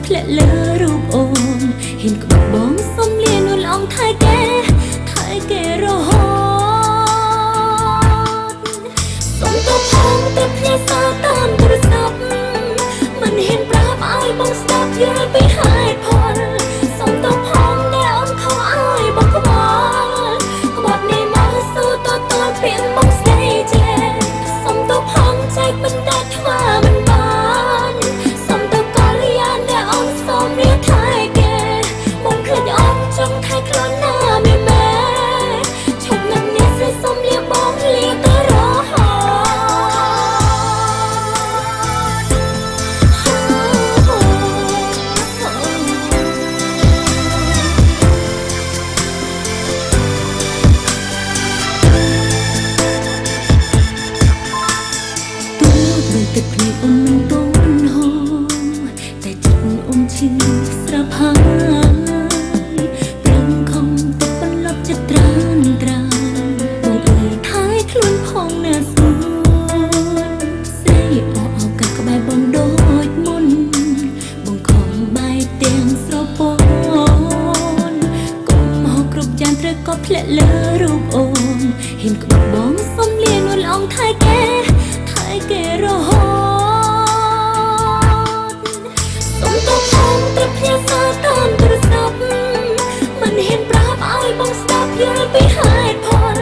ធ្លាក់លើរូបអូនហ៊ានក្បត់បងសុំលានួនល្អងថែគេថែគេរហូតសុំទៅផងទៅផ្ញើសារតាមទូរស័ព្ទមិនហ៊ានប្រាប់ឲ្យបងស្ដាប់យល់ពីហេតុផលសុំទៅផងដែលអូនខំឲ្យបងខ្វល់ក្បត់នេះមកស៊ូតតលពីបងស្ដីចេះសុំទៅផងចែកមិនដែលធ្វើមិនបានសុំទៅកល្យានដែលអូនសុំលាថែគេបងឃើញអូនចង់ថែខ្លួនណាមេម៉ែឈប់នឹងនេះស្រីសុំលាបងលាទៅរហូតទោះបីទឹកភ្នែកអូនមិនទាន់ហូរតែចិត្តអូនឈឺស្រាប់ហើយប្រឹងខំទៅបន្លប់ចិត្តត្រានត្រានបងអើយថែខ្លួនផងណាសួនស្រីអអកាក្បែរបងដូចមុនបងខំបែកទាំងស្រពោនកុំហកគ្រប់យ៉ាងត្រូវក៏ធ្លាក់លើរូបអូនហ៊ានក្បត់បងសុំលានួនល្អងថែគេថែគេរហូតសុំទៅផងទៅផ្ញើសារតាមទូរស័ព្ទមិនហ៊ានប្រាប់ឲ្យបងស្ដាប់យល់ពីហេតុផល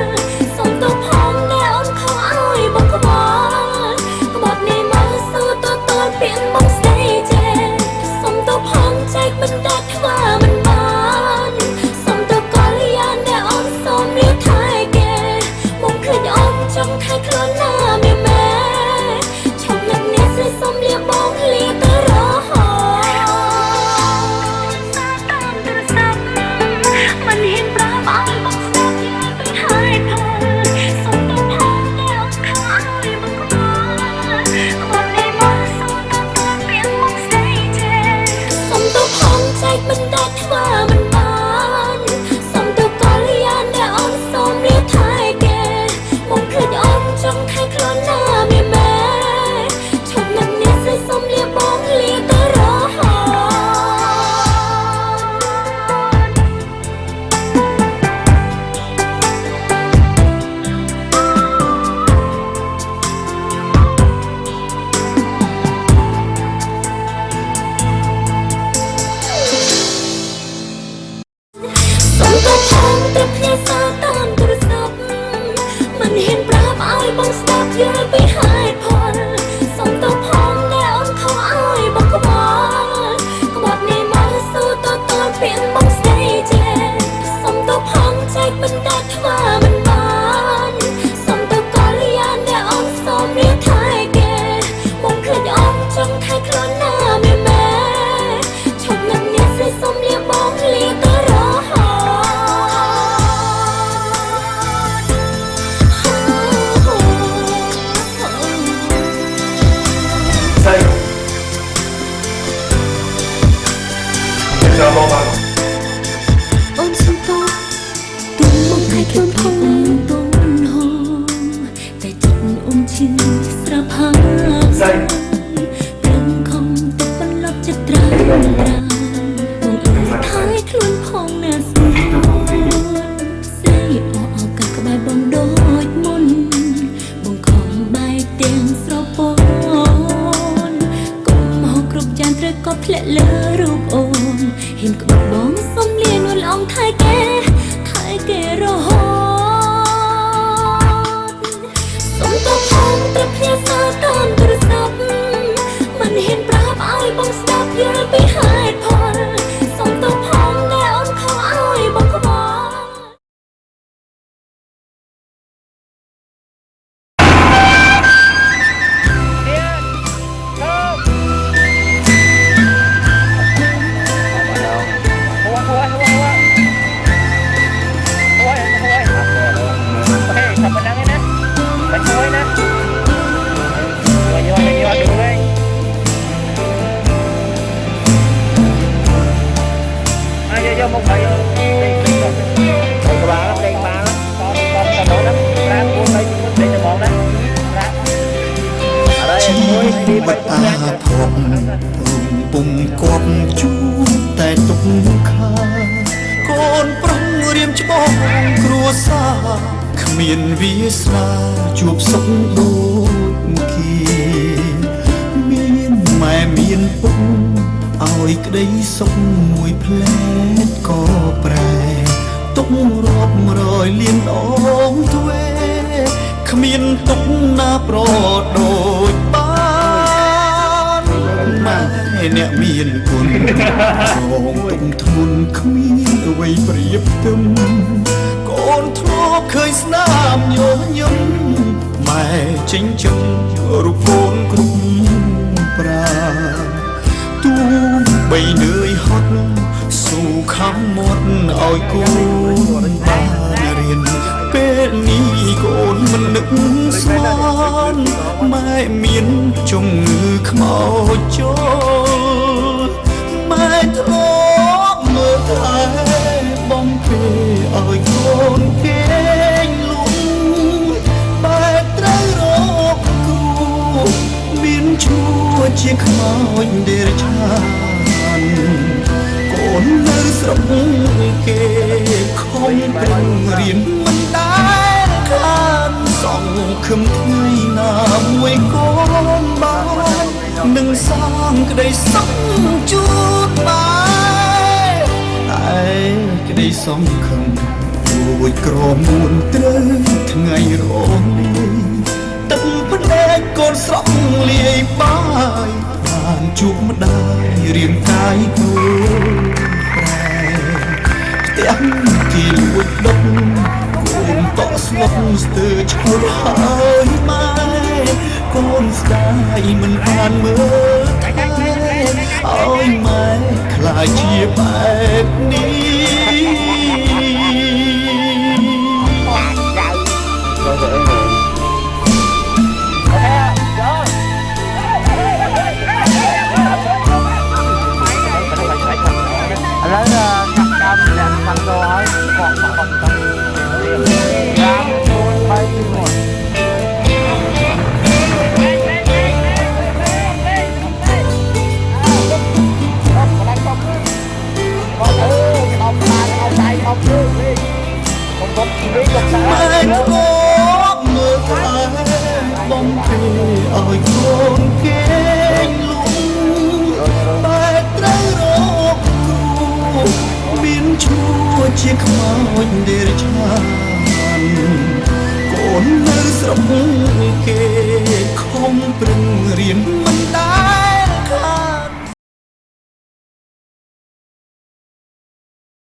សុំទៅផងដែលអូនខំឲ្យបងខ្វល់ក្បត់នេះមកស៊ូតតលពីបងស្ដីចេះសុំទៅផងចែកមិនដែលធ្វើមិនបានសុំទៅកល្យានដែលអូនសុំលាថែគេបងឃើញអូនចង់ថែខ្លួនណាមេម៉ែឈប់នឹងនេះស្រីសុំលាបងលាទៅរហូតតាមទូរស័ព្ទមិនហ៊ានប្រាប់ឲ្យបងស្ដាប់យល់ពីហេតុផលសុំទៅផងដែលអូនខំឲ្យបងខ្វល់ក្បត់នេះមកស៊ូតតលពីបងស្ដីចេះសុំទៅផងចែកមិនដែលធ្វើមិនបានសុំទៅកល្យានដែលអូនសុំលាថែគេបងឃើញអូនចង់ថែខ្លួនណាមេម៉ែឈប់នឹងនេះស្រីសុំលាបងលាទៅរហូត សុំទៅផងទៅផ្ញើសារតាមទូរស័ព្ទមិនហ៊ានប្រាប់ឲ្យបងស្ដាប់យល់ពីហេតុផលសុំទៅផងដែលអូនខំឲ្យបងខ្វល់ក្បត់នេះមកស៊ូតតលពីបងស្ដីចេះសុំទៅផងចែកមិនដែលធ្វើមិនបានសុំទៅកល្យានដែលអូនសុំលាថែគេបងឃើញអូនចង់ថែខ្លួនណាមេម៉ែឈប់នឹងនេះស្រីសុំលាបងលាទៅរហូត ស្អីចាំមកបាន អូនសុំតទូបងថែខ្លួនផងតូនហងតែចិត្តអូនឈឺស្រាប់ហើយ ស្អី ប្រឹងខំទៅបន្លប់ចិត្តត្រានត្រានបងអើយថែខ្លួនផងណាសួនស្រីអអកាក្បែរបងដូចមុនបងខំបែកទាំងស្រពោនកុំហកគ្រប់យ៉ាងត្រូវក៏ធ្លាក់លើរូបអូនហ៊ានក្បត់បងសុំលានួនល្អងថែគេថែគេរហូតសុំទៅផងទៅផ្ញើសារតាមទូរស័ព្ទមិនហ៊ានប្រាប់ឲ្យបងស្ដាប់យល់ពីហេតុផលសុំទៅផងដែលអូនខំឲ្យបងខ្វល់ ជីវិតអាភពពុំគប់ មានវាសនាជួបសុខដូចគេមានម៉ែមានពុកឲ្យក្តីសុខមួយផ្លែតក៏ប្រែទុករាប់រយលានដងទ្វេគ្មានទុកណាប្រដូចបានម៉ែអ្នកមានគុណរងទុកធ្ងន់គ្មានអ្វីប្រៀបទឹមកូនធ្លាប់ឃើញស្នាមញញឹមម៉ែចិញ្ចឹមរូបកូនគ្រប់ប្រាទូបីនឿយហត់ស៊ូខំមាត់ឲ្យកូនបានរៀនពេលនេះកូនមិននឹកស្មានម៉ែមានជំងឺខ្មោចចូលម៉ែធ្លាប់មើលថែបំពេឲ្យកូនគេងលក់បែត្រូវរកគ្រូមានឈ្មោះជាខ្មោចដេរឆានកូននៅស្រុកគេខំប្រឹងរៀនមិនដែលខានសង្ឃឹមថ្ងៃណាមួយកូនបាននឹងសាងក្តីសុខជូនម៉ែតែក្តីសង្ឃឹមរួចក្រមួនត្រូវថ្ងៃរលាយទឹកភ្នែកកូនស្រក់លាយបាយបានជួបម្ដាយរាងកាយគូប្រែផ្ទះគេលួចដុតកូនតក់ស្លុតស្ទើរឈប់ហើយម៉ែកូនស្ដាយមិនបានមើលថែឲ្យម៉ែខ្លាចជាបែបនេះ ឥឡូវកាប់ដើមលាក់ខាងទៅហើយបកបកទៅ5 4 3 2 1 ម៉ែធ្លាប់មើលថែបំពេឲ្យកូនគេងលក់បែត្រូវរកគ្រូមានឈ្មោះជាខ្មោចដេរឆានកូននៅស្រុកគេខំប្រឹងរៀនមិនដែលខា